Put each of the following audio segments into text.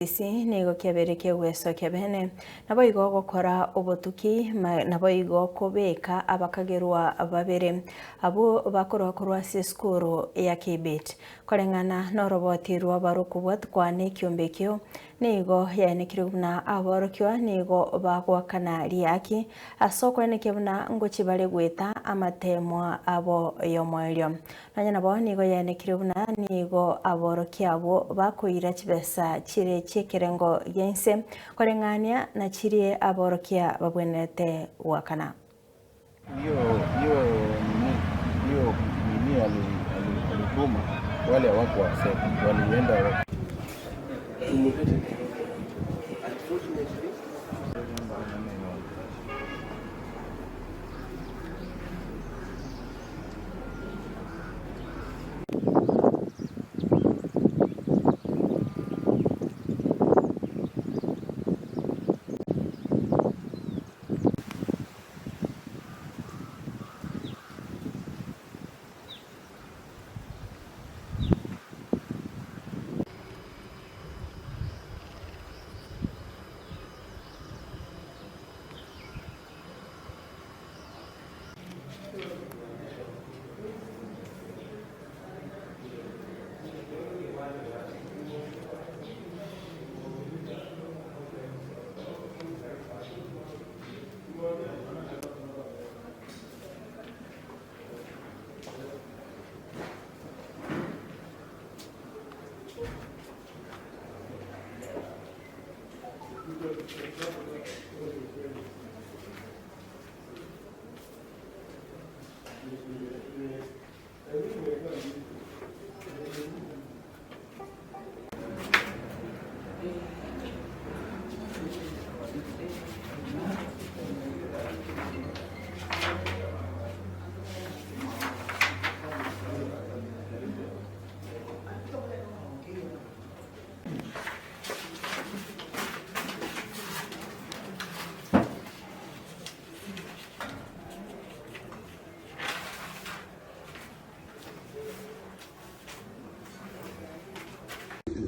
Isi nigo kiabeire ki'ogwesokia bene, naboigo gokora obotuki, naboigo kobeka abakagerwa babere abwo bakorwa korwa ase esukuru ya Kibit. Koreng'ana noroboti rw'abarokobwatukwa nekiombe ekio, nigo yaenekirwe buna aborokigwa nigo bagoakana riaki ase okoenekia buna ngochia bare goeta amateemwa abo y'omoerio. Nonya nabo nigo yaenekire buna nigo aborokia abwo bakoira chibesa chire chi'ekerengo gia inse, koreng'ania na chirie aborokia babwenerete goakana. Hiyo hiyo nini hiyo nini ali alituma wale hawaku accept walienda wa...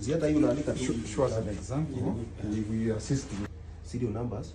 Si hata hii unaandika tu Show us an example. We, we assist you. serial numbers.